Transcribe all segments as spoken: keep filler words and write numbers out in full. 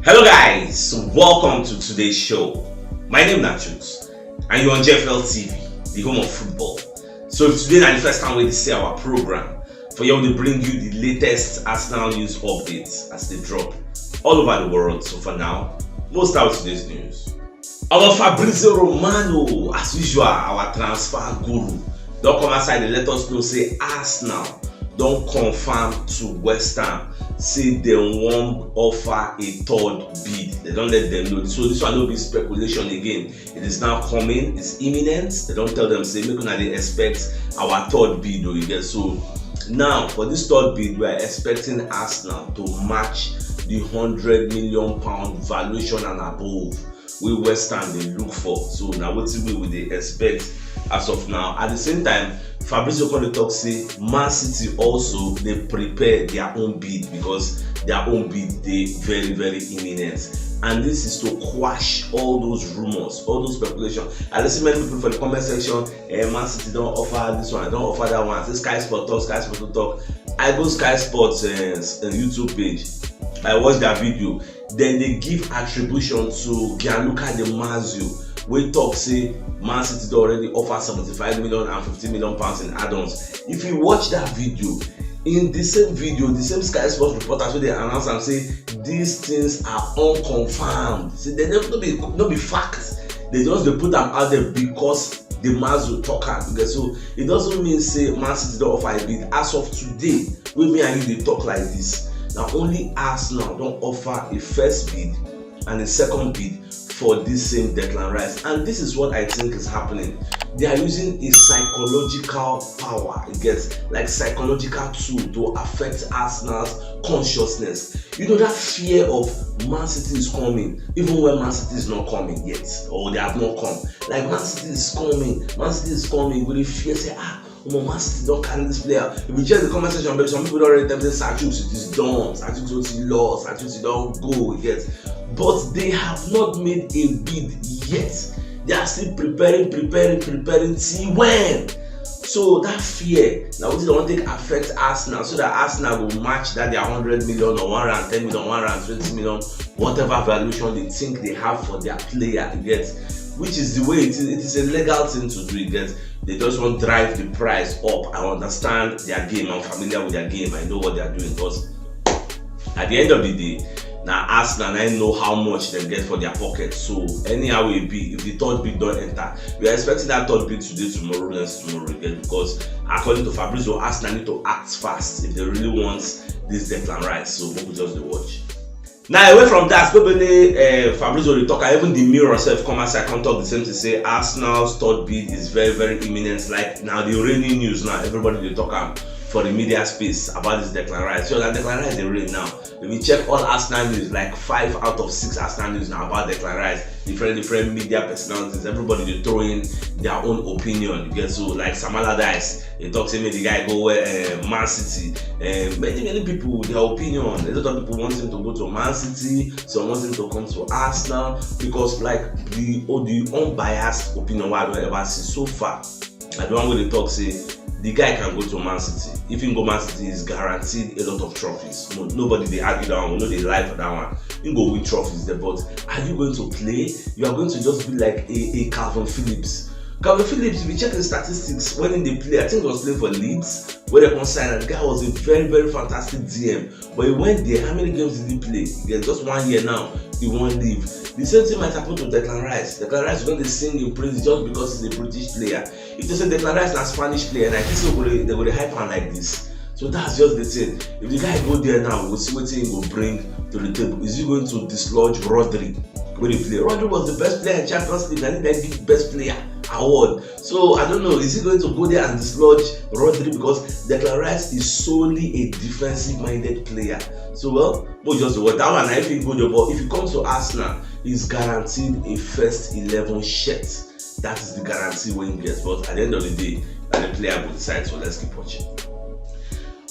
Hello guys, welcome to today's show. My name na Chuks and you're on J F L T V, the home of football. So if today na the first time wey you see our program, for here we dey bring you the latest Arsenal news updates as they drop all over the world. So for now, we'll start with today's news. Our Fabrizio Romano, as usual, our transfer guru, don come outside and let us know say Arsenal don confirm to West Ham say dem wan offer a third bid. Dem don let dem know. So this one no be speculation again. It is now coming. It's imminent. Dem don tell dem say make una dey expect our third bid o, you get. So now for this third bid, we are expecting Arsenal to match the hundred million pound valuation and above wey West Ham dey look for. So na wetin we we dey expect as of now. At the same time, Fabrizio come dey talk say Man City also dey prepare their own bid, because their own bid dey very, very imminent. And this is to quash all those rumors, all those speculation. I dey see many people for the comment section, eh, Man City don offer this one, don offer that one. Say Sky Sport talk, Sky Sport talk. I go Sky Sports, eh, s- eh, YouTube page. I watch that video. Then they give attribution to Gianluca Di Marzio, wey talk say Man City don already offer seventy-five million and fifty million pounds in add-ons. If you watch that video, in the same video, the same Sky Sports reporters wey dey announce am say these things are unconfirmed. Say they never no be no be fact. They just dey put am out there because Di Marzio talk am. Okay, so it doesn't mean say Man City don offer a bid as of today. Wey me and you dey talk like this, na only Arsenal don offer a first bid and a second bid for this same Declan Rice, and this is what I think is happening. They are using a psychological power, you get, like, psychological tool to affect Arsenal's consciousness. You know that fear of Man City is coming, even when Man City is not coming yet, or they have not come. Like, Man City is coming, Man City is coming. You go dey fear say, ah, omo, Man City don carry this player. If you check the comment section, but some people don already tell me say Sir Chuks, it is done. Sir Chuks don lost. Sir Chuks don go, you get. But they have not made a bid yet. They are still preparing, preparing, preparing till when? So that fear na wetin dem wan take affect Arsenal, so that Arsenal go match that their hundred million or one hundred and ten million, one hundred and twenty million, whatever valuation they think they have for their player, you get, which is the way it is. It is a legal thing to do, you get. They just wan drive the price up. I understand their game. I'm familiar with their game. I know what they are doing. But at the end of the day, na Arsenal na know how much dem get for their pocket. So anyhow e be, if the third bid don enter, we are expecting that third bid today, tomorrow, next tomorrow again, because according to Fabrizio, Arsenal need to act fast if they really want this Declan Rice. So make we just dey watch. Now, away from that, no be only uh, Fabrizio dey talk, even the Mirror sef come outside come talk the same thing, say Arsenal's third bid is very, very imminent. Like, now the reigning news now, everybody dey talk am for the media space about this Declan Rice. So that Declan Rice dey reign now. If you check all Arsenal news, like, five out of six Arsenal news now about Declan Rice. Different, different media personalities, everybody dey throw in their own opinion. You get, so, like, Sam Allardyce, he talk say make the guy go where uh, Man City. Uh, many, many people with their opinion. A lot of people want him to go to Man City. Some want him to come to Arsenal, because, like, the oh, the unbiased opinion wey I don ever see so far, I don go dey talk say the guy can go to Man City. If he go Man City, is guaranteed a lot of trophies. No, nobody dey argue that one. We no dey lie for that one. He go win trophies there. But are you going to play? You are going to just be like a, a Kalvin Phillips. Kalvin Phillips, if you check the statistics, when he dey play, I think he was playing for Leeds, where they come sign, and the guy was a very, very fantastic D M. But he went there, how many games did he play? Yeah, just one year now, he wan leave. The same thing might happen to Declan Rice. Declan Rice don dey sing in praise just because he's a British player. If they say Declan Rice na Spanish player, na I think say they go dey hype am like this. So that's just the thing. If the guy go there now, we go see wetin he go bring to the table. Is he going to dislodge Rodri wey dey play? Rodri was the best player in Champions League. Na him dem give best player award. So I don't know. Is he going to go there and dislodge Rodri, because Declan Rice is solely a defensive-minded player? So, well, we just watch that one. If he go there, but if he comes to Arsenal, he's guaranteed a first eleven shirt. That is the guarantee wey he gets. But at the end of the day, na the player go decide. So let's keep watching.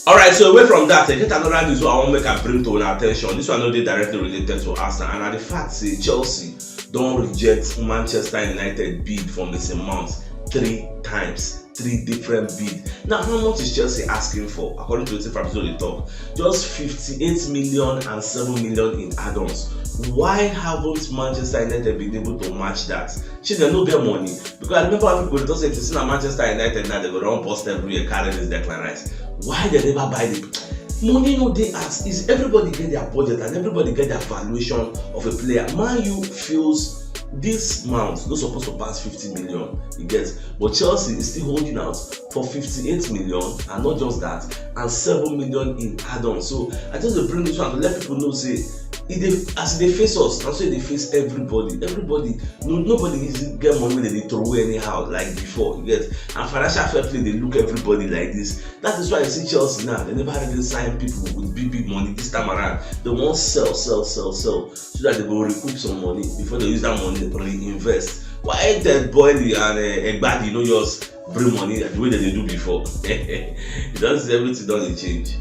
All right, so away from that, I get another news wey I wan make I bring to our attention. This one no dey directly related to Arsenal, and na the fact say Chelsea don reject Manchester United bid for Mason Mount three times, three different bid. Now, how much is Chelsea asking for? According to wetin Fabrizio dey talk, just fifty-eight million and seven million in add-ons. Why haven't Manchester United been able to match that? Shey dem no get money? Because I remember how people dey talk say if you see na Manchester United now, dem go don burst everywhere, carry this Declan Rice. Why dem never buy the money? No dey as is. Everybody get their budget and everybody get their valuation of a player. Man U feels this amount no suppose to pass fifty million, you get, but Chelsea is still holding out for fifty-eight million, and not just that, and seven million in add-on. So I just dey bring this one to let people know say e dey, as e dey face us, na so e dey face everybody. Everybody, no, nobody easy get money wey dem dey throw away anyhow like before, you get. And financial fair play dey look everybody like this. That is why you see Chelsea now, dem never really sign people with big big money this time around. Dem wan sell, sell, sell, sell, so that dem go recoup some money before dem use that money reinvest. Why Ted Boehly and uh, Egbadi no just bring money the way dem dey do before? You don see everything don dey change.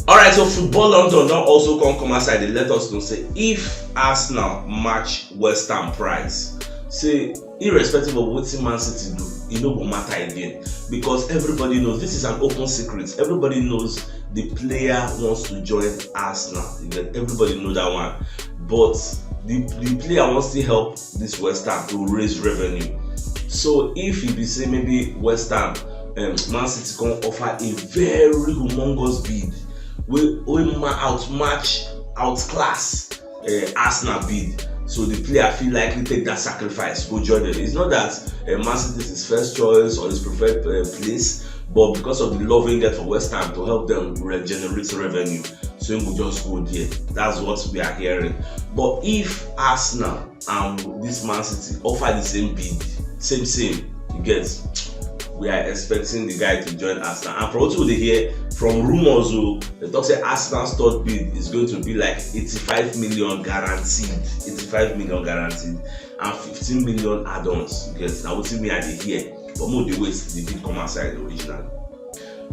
Alright, so Football London don also come come outside dey let us know say if Arsenal match West Ham price, say irrespective of wetin Man City do, e no go matter again, because everybody knows, this is an open secret, everybody knows the player wants to join Arsenal. You get, everybody know that one, but the the player wants to help this West Ham to raise revenue. So if e be say maybe West Ham, um, Man City come offer a very humongous bid, wey wey ma outmatch, outclass uh, Arsenal bid, so the player fit likely take that sacrifice go join them. It's not that uh, Man City is his first choice or his preferred uh, place, but because of the love he get for West Ham to help them regenerate revenue, so he go just go there. That's what we are hearing. But if Arsenal and this Man City offer the same bid, same same, you get, we are expecting the guy to join Arsenal. And from what we dey hear from rumors, oh, they talk say Arsenal's third bid is going to be like eighty-five million guaranteed, eighty-five million guaranteed, and fifteen million add-ons. You get, na wetin me I dey hear. But make we dey wait the bid come outside originally.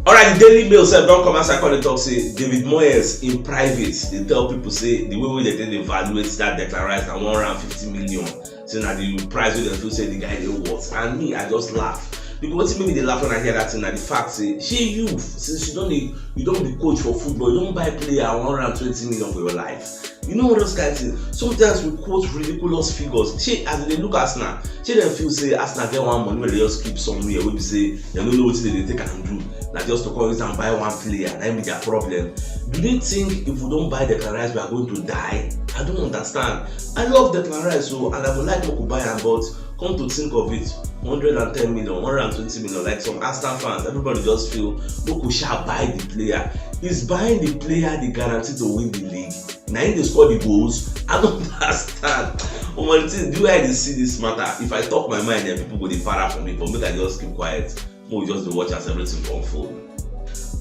Alright, the Daily Mail sef don come outside come dey talk say David Moyes in private dey tell people say the way wey dem take dey evaluate that Declan Rice na one hundred and fifty million. Say na the price wey dem feel say the guy dey worth. And me, I just laugh. Because wetin make me dey laugh when I hear that thing na the fact say, shey you, since you don dey, you don be coach for football, you don buy player one hundred and twenty million for your life? You know all those kind things. Sometimes we quote ridiculous figures. Shey as dem dey look Arsenal, shey dem feel say Arsenal get one money wey dem just keep somewhere wey be say dem no know wetin dem dey take am do? Na just to come use am buy one player, na im be their problem. Do they think if we don't buy Declan Rice, we are going to die? I don't understand. I love Declan Rice, so, and I would like make we buy am, but come to think of it, one hundred and ten million, one hundred and twenty million, like some Arsenal fans, everybody just feel make we sha buy the player. Is buying the player the guarantee to win the league? Na him dey score the goals? I don't understand. Omo, the thing, the way I dey see this matter, if I talk my mind, then people go dey para for me, but make I just keep quiet. Make we just dey watch as everything unfold.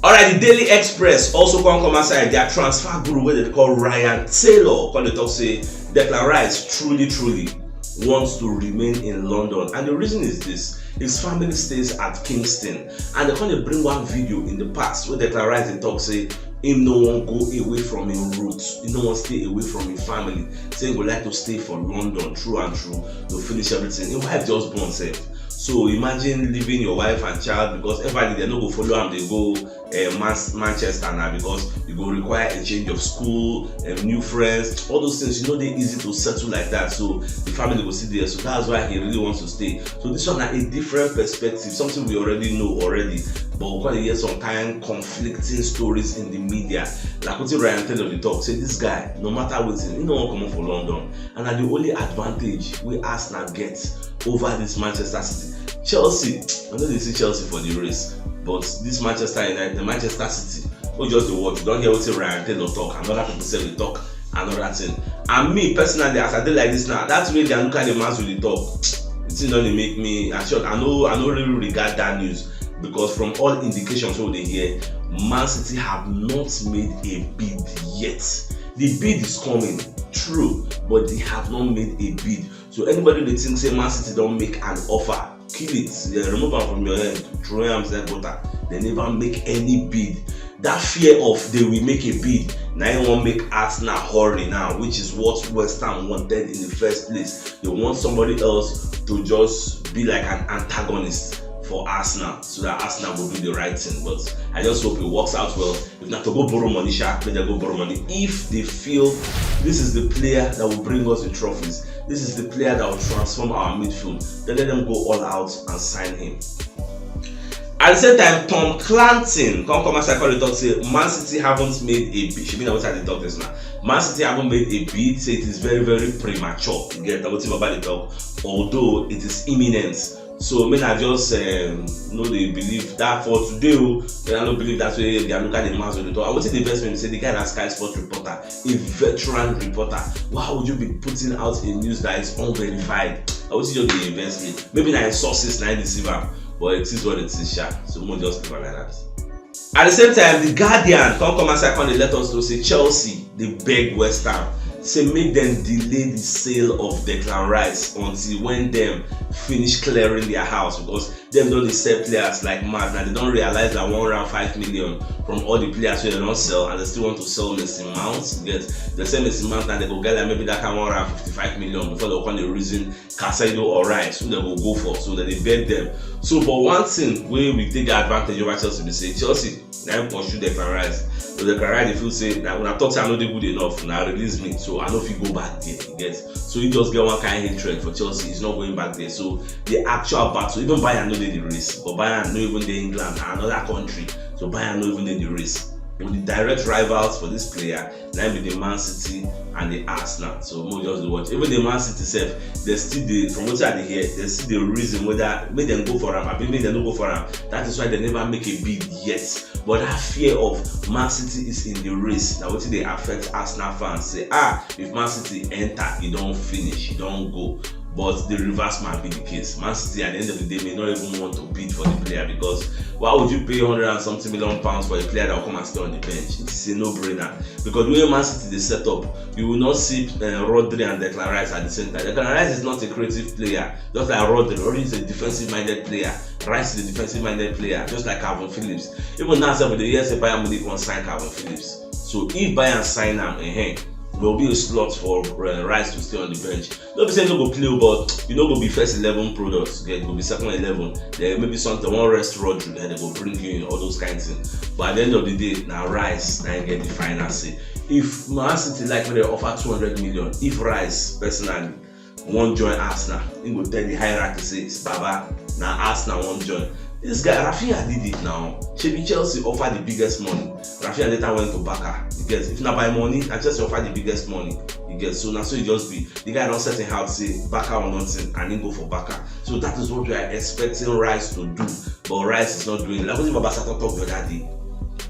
Alright, the Daily Express also come come outside their transfer guru wey dem dey call Ryan Taylor, come dey talk say Declan Rice truly truly wants to remain in London, and the reason is this: his family stays at Kingston, and dem come dey bring one video in the past wey Declan Rice dey talk say him no wan go away from him roots, he no wan stay away from him family, say he go like to stay for London through and through to finish everything. Him wife just born sef. So imagine leaving your wife and child, because everybody dem no go follow am dey go uh, Man- Manchester now, because you go require a change of school, um, new friends, all those things. You know, they easy to settle like that. So the family go sit there. So that's why he really wants to stay. So this one na a different perspective, something we already know already. But we come dey hear some kind conflicting stories in the media. Like wetin Ryan Taylor dey talk, say this guy, no matter wetin, he no wan comot for London. And na the only advantage wey Arsenal get over this Manchester City. Chelsea, I no dey see Chelsea for the race, but this Manchester United, Manchester City, we just dey watch. We don hear wetin Ryan Taylor talk, another people sef dey talk another thing. And me personally, as I dey like this now, that way they look at the match with the talk, the thing don dey make me, I sure, I no, I no really regard that news, because from all indications wey we dey hear, Man City have not made a bid yet. The bid is coming, true, but they have not made a bid. So anybody wey dey think say Man City don make an offer, kill it, yeah, remove am from your head, throw am inside gutter. They never make any bid. That fear of they will make a bid, na im wan make Arsenal hurry now, which is what West Ham wanted in the first place. They want somebody else to just be like an antagonist for Arsenal so that Arsenal will do the right thing. But I just hope it works out well. If not to go borrow money, sha, let them go borrow money. If they feel this is the player that will bring us the trophies, this is the player that will transform our midfield, then let them go all out and sign him. At the same time, Tom Clanton come come outside come dey talk say Man City haven't made a bid. Shebi na wetin I dey talk this now. Man City haven't made a bid. Say it is very, very premature. You get wetin Baba dey talk? Although it is imminent. So make I just um, no dey believe that for today o. Make I no believe that way. They are looking at the man wey dey talk. And wetin dey vex me be say the guy na Sky Sports reporter, a veteran reporter. Why would you be putting out a news that is unverified? Na wetin just dey vex me. Maybe na him sources na him deceive am, but it is what it is, sha. So make we just leave am like that. At the same time, the Guardian come come outside come dey let us know say Chelsea dey beg West Ham say make dem delay the sale of Declan Rice until when dem finish clearing their house, because dem don dey sell players like mad. Now they don realize that one round five million from all the players wey dem don sell, and they still want to sell Mason Mount. You get, they sell Mason Mount and they go get like maybe that kind one round fifty-five million before they go come dey reason Caicedo or Rice, who they go go for. So they dey beg them. So, but one thing wey we take advantage over Chelsea be say Chelsea na him pursue Declan Rice. So Declan Rice dey feel say na una talk say I no dey good enough, na release me, so I no fit go back there. You get, so he just get one kind hatred for Chelsea. He's not going back there. So the actual battle, even Bayern no dey the race, but Bayern no even dey England, na another country. So Bayern no even dey the race. But the direct rivals for this player na be the Man City and the Arsenal. So make we just dey watch. Even the Man City sef, they still dey, from wetin I dey hear, they still dey reason whether make dem go for am abi make dem no go for am. That is why they never make a bid yet. But that fear of Man City is in the race na wetin dey affect Arsenal fans. Say, ah, if Man City enter, e don finish, e don go. But the reverse might be the case. Man City, at the end of the day, may not even want to bid for the player, because why would you pay hundred and something million pounds for a player that will come and stay on the bench? It's a no-brainer. Because the way Man City dey set up, you will not see uh, Rodri and Declan Rice at the same time. Declan Rice is not a creative player, just like Rodri. Rodri is a defensive-minded player. Rice is a defensive-minded player, just like Kalvin Phillips. Even now, sef, we dey hear say Bayern Munich wan sign Kalvin Phillips. So if Bayern sign am, eh, there will be a slot for uh, Rice to stay on the bench. No be say no go play, but you no go be first eleven product. You get, go be second eleven. Then maybe something one rest Rodri, then they go bring you in, all those kind of things. But at the end of the day, na Rice na him get the final say. If Man City like make they offer two hundred million, if Rice personally wan join Arsenal, he go tell the hierarchy say, Baba, na Arsenal wan join. This guy Rafinha did it now. Shebi Chelsea offer the biggest money. Rafinha later went to Barca. You get, if na by money, na Chelsea offer the biggest money. You get, so na so e just be. The guy don set him heart say Barca or nothing, and he go for Barca. So that is what we are expecting Rice to do. But Rice is not doing it. Like wetin Baba Satan talk the other day,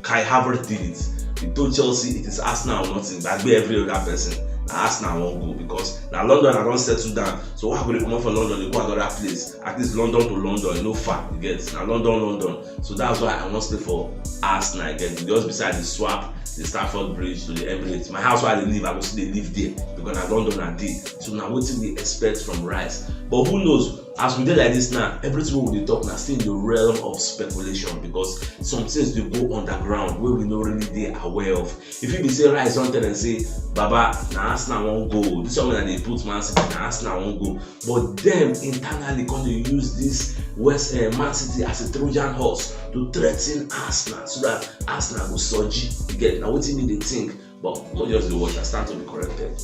Kai Havertz did it. He told Chelsea it is Arsenal or nothing. Gbagbe every other person. Na Arsenal wan go, because na London I don settle down. So why I go dey comot for London dey go another place? At least London to London, e no far. You get, na London, London. So that's why I wan stay for Arsenal. You get, just be say I dey swap the Stamford Bridge to the Emirates. My house where I dey live, I go still dey live there, because na London I dey. So na wetin we expect from Rice. But who knows? As we dey like this now, everything wey we dey talk na still in the realm of speculation, because some things dey go underground wey we no really dey aware of. If you be say Rice don tell them say, Baba, na Arsenal wan go. This one wey I dey put Man City, na Arsenal wan go. But them internally come dey use this West uh, Man City as a Trojan horse to threaten Arsenal so that Arsenal go surge. You get, na wetin me dey think. But no just dey watch, I stand to be corrected.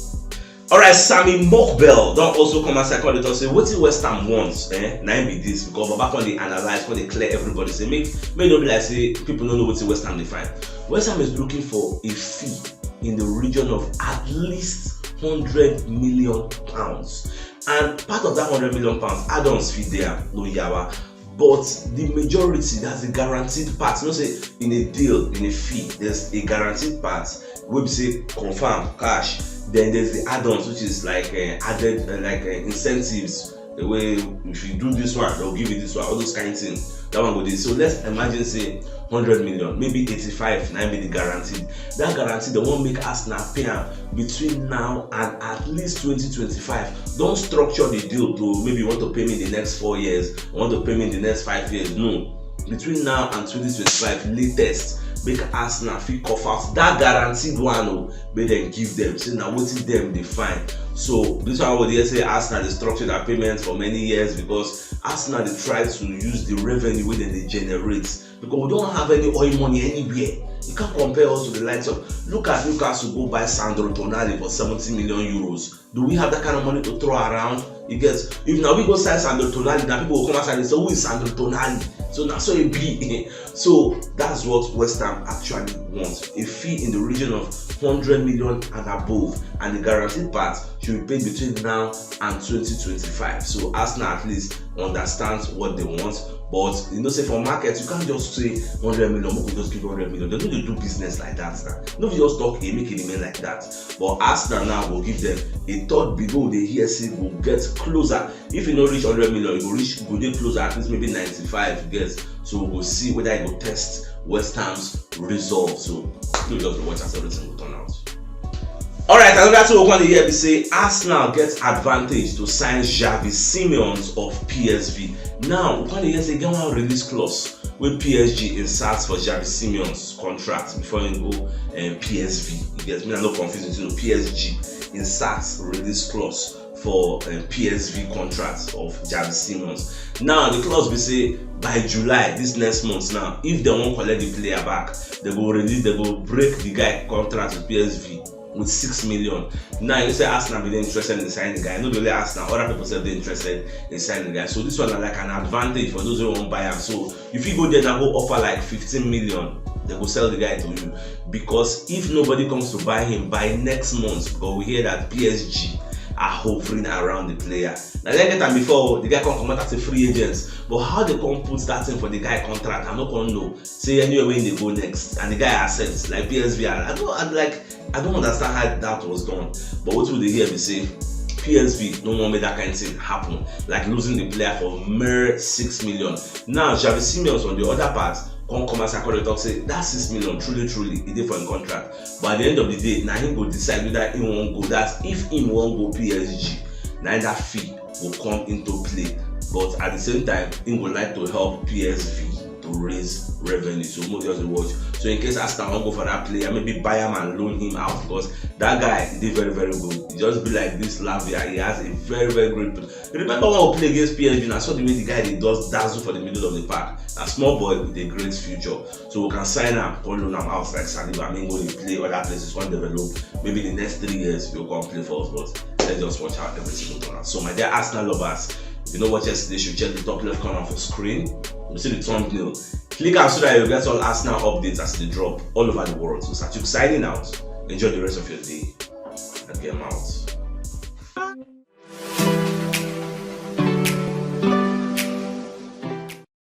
Alright, Sammy Mokbel don also come outside come dey talk say wetin West Ham want, eh, na im be this, because Baba come dey analyze, come dey clear everybody say make make no be like say people no know wetin West Ham dey find. West Ham is looking for a fee in the region of at least hundred million pounds, and part of that hundred million pounds, add-ons fit dey am, no yawa. But the majority, that's the guaranteed part. You know, say in a deal, in a fee, there's a guaranteed part wey be say confirm cash. Then there's the add-ons, which is like uh, added, uh, like uh, incentives. The way if you do this one, they'll give you this one. All those kind of things. That one go dey. So let's imagine say hundred million, maybe eighty-five, na be the guaranteed. That guarantee they wan make Arsenal pay am between now and at least twenty twenty-five. Don't structure the deal to maybe you want to pay me in the next four years, you want to pay me in the next five years. No. Between now and twenty twenty-five latest, make Arsenal fit cough out that guaranteed one o, make dem give dem, say na wetin dem dey find. So this one wey dey say Arsenal dey structure their payments for many years, because Arsenal dey try to use the revenue wey dem dey generate, because we don't have any oil money anywhere. You can't compare us to the likes of, look at Newcastle go buy Sandro Tonali for seventy million euros. Do we have that kind of money to throw around? You get, if now we go sign Sandro Tonali, now people will come outside and say, "Who is Sandro Tonali?" So now so it be. So that's what West Ham actually wants. A fee in the region of hundred million and above, and the guaranteed part should be paid between now and twenty twenty-five. So Arsenal at least understands what they want. But you know, say for market, you can't just say hundred million, we could just give hundred million. They don't do business like that now. No, you just talk, they make it remain like that. But Arsenal now will give them a third big goal. They hear say will get closer. If you no reach hundred million, you go reach, go dey closer, at least maybe ninety-five, you get. So we go see whether you go test West Ham's resolve. So you just watch as everything will turn out. All right, another thing we want to hear be say Arsenal get advantage to sign Xavi Simons of P S V. Now we want to hear say get one release clause wey P S G insert for Xavi Simons contract before he go um, P S V. You get me? I no confuse with you. P S G insert release clause for um, P S V contract of Xavi Simons. Now the clause be say by July, this next month now, if they won't collect the player back, they go release, they go break the guy contract with P S V with six million. Now you say Arsenal be dey interested in signing the guy. No be only Arsenal, other people say they interested in signing the guy. So this one na like an advantage for those who won't buy him. So if you go there now, go offer like fifteen million, they go sell the guy to you. Because if nobody comes to buy him by next month, because we hear that P S G are hovering around the player. Now they get him before, the guy come come out as a free agent. But how they come put that thing for the guy contract, I no come know. Say anywhere when they go next, and the guy accepts, like P S V, I, I don't, I, like, I don't understand how that was done. But what we dey hear be say P S V don't want make that kind of thing happen, like losing the player for mere six million. Now Xavi Simons on the other part come come as I call the talk say that six million truly truly e dey for him contract. But at the end of the day, now he go decide whether he won't go. That's if he won't go P S G. Now that fee will come into play. But at the same time, he would like to help P S V to raise revenue. So more just watch. So in case Arsenal won't go for that player, maybe buy him and loan him out, because that guy is very, very good. He just be like this Lavia. He has a very, very great. Remember when we play against P S G, and I saw the way the guy he does dazzle for the middle of the park. A small boy with a great future. So we can sign him, call loan him out like Saliba. I mean, go and play other places, can develop. Maybe the next three years you'll come play for us. But let's just watch how everything will turn out. So my dear Arsenal lovers, if you know what yesterday should check the top left corner of the screen. You see the thumbnail. Click out so that you get all Arsenal updates as they drop all over the world. So Satuk signing out. Enjoy the rest of your day and game out.